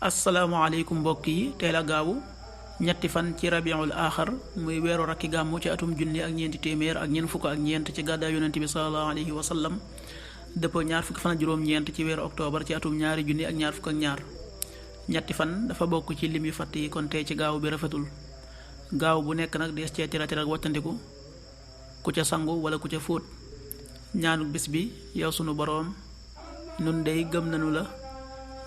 asalaamaaleykum mbokk yi teel a gaawu ñetti fan ci rabiul aaxar muy weeru rakki gàmmu ci atum junni ak ñeenti téeméer ak ñeent fukk ak ñeent ci gàddaay yonent bi sallallahu alayhi wa sallam dëppoo ñaar fukki fan ak juróom-ñeent ci weeru octobre ci atum ñaari junni ak ñaar fukk ak ñaar ñetti fan dafa bokk ci lim yu fatt yi kon tey ci gaaw bi rafetul gaaw bu nekk nag dees cee tira ak wattandiku ku ca sangu wala ku ca fóot ñaanu bis bi yow sunu boroom nun dey gëm nanu la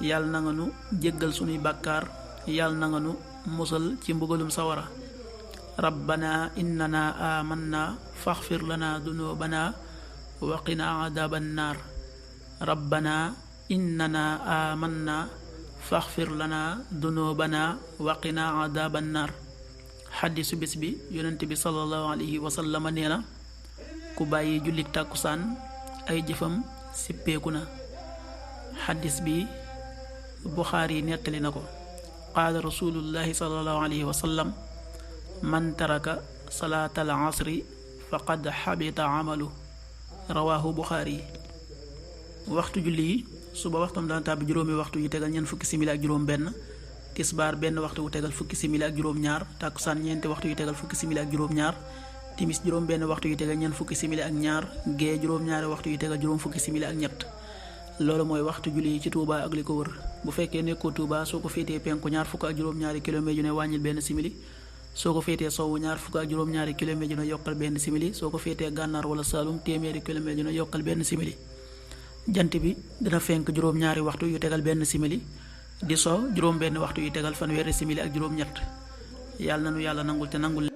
yàlla na nga nu jéggal sunuy bàkkaar yàlla na nga nu musal ci mbugalum sawara rabbana innana amanna faxfir lana dunubana wa qina adaban naar rabbana innana amanna faxfir lana dunubana wa qina adaban naar xaddisu bis bi yonent bi sallallahu alayhi wa sallam nee na ku bàyyi jullik tàkkusaan ay jëfam sippeeku na xaddis bi Buxaari nettali na ko qaala rasulullahi sallallahu alayhi wa sallam man taraka salaatal asri faqad xabita amalu rawaahu Buxaari waxtu julli yi suba waxtam dana tàbbi juróomi waxtu yu tegal ñeent fukki simili ak juróom benn tisbaar benn waxtu wu tegal fukki simili ak juróom ñaar tàkkusaan ñeenti waxtu yu tegal fukki simili ak juróom ñaar timis juróom benn waxtu yu tegal ñeent fukki simili ak ñaar gee juróom ñaari waxtu yu tegal juróom fukki simili ak ñett loolu mooy waxtu julli yi ci Touba ak li ko wër bu fekkee nekkoo Touba soo ko féetee penku ñaar fukk ak juróom-ñaari kilomètre yu ne wàññil benn simili soo ko féetee sowwu ñaar fukk ak juróom-ñaari kilomètre yu ne yokkal benn simili soo ko féetee gànnaar wala Saalum téeméeri kilomètre yu ne yokkal benn simili jant bi dina fenk juróom-ñaari waxtu yu tegal benn simili di so juróom benn waxtu yu tegal fanweeri simili ak juróom-ñett yàlla na nu yàlla nangul te nangul